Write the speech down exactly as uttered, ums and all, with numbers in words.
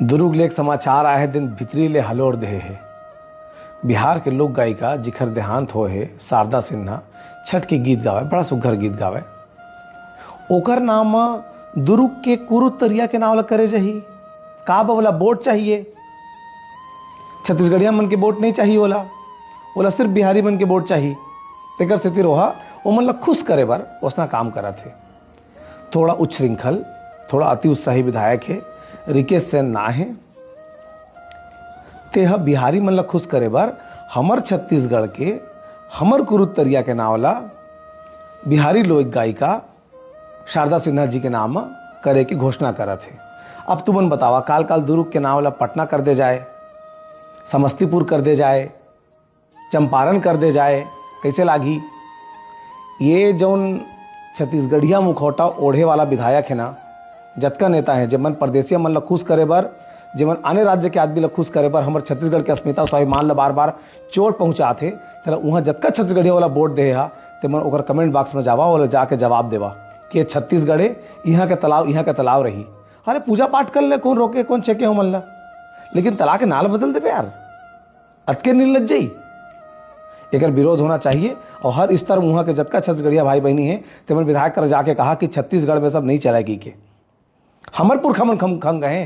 दुरुग ले एक समाचार आए हे, दिन भीतरी ले हलोर देहे हे। बिहार के लोक गायिका जिखर देहांत होए हे, शारदा सिन्हा, छठ के गीत गावे, बड़ा सुघर गीत गावे। ओकर नाम म दुरुग के कुरुद तरिया के नाव ल करे जाही। का बा, ओला वोट चाहिए? छत्तीसगढ़िया मन के वोट नहीं चाहिए ओला, ओला सिर्फ बिहारी मन के वोट चाहिए। तेकर सेती ओहा ओमन ल खुश करे बर ओसना काम करत हे। थोड़ा उच्छृंखल, थोड़ा अति उत्साही विधायक हे, रिकेश सेन ना हे। तेह बिहारी मन ल खुश करे बर हमर छत्तीसगढ़ के, हमर कुरुद तरिया के नाव ला बिहारी लोक गायिका शारदा सिन्हा जी के नाम म करे के घोषणा करत हे। अब तुमन बतावा, काल काल दुरुग के नाव ला पटना कर दे जाए, समस्तीपुर कर दे जाए, चंपारण कर दे जाए, कैसे लागही? ये जौन छत्तीसगढ़िया मुखौटा ओढ़े वाला विधायक हे ना, जतका नेता हे, जेमन परदेसिया मन ल खुश करे बर, जेमन आने राज्य के आदमी ल खुश करे बर हमर छत्तीसगढ़ के अस्मिता स्वाभिमान ल बार बार चोट पहुंचात हे, तेला उहां जतका छत्तीसगढ़िया वाला वोट दे हा, तेमन ओकर कमेंट बॉक्स में जावा, ओला जाके जवाब देवा कि ये छत्तीसगढ़ हे, इहां के तालाब इहां के तालाब रही। अरे, पूजा पाठ कर ले, कौन रोके, कौन छेके हो मन ला? लेकिन तालाब के नाव बदल देबे यार, अतके निर्लज्जई। एकर विरोध होना चाहिए। और हर स्तर में उहां के जतका छत्तीसगढ़िया भाई बहनी हे, तेमन विधायक कर जाके कहा कि छत्तीसगढ़ में सब नहीं चलाए की के। हमर पुरखा मन खम खंग गए।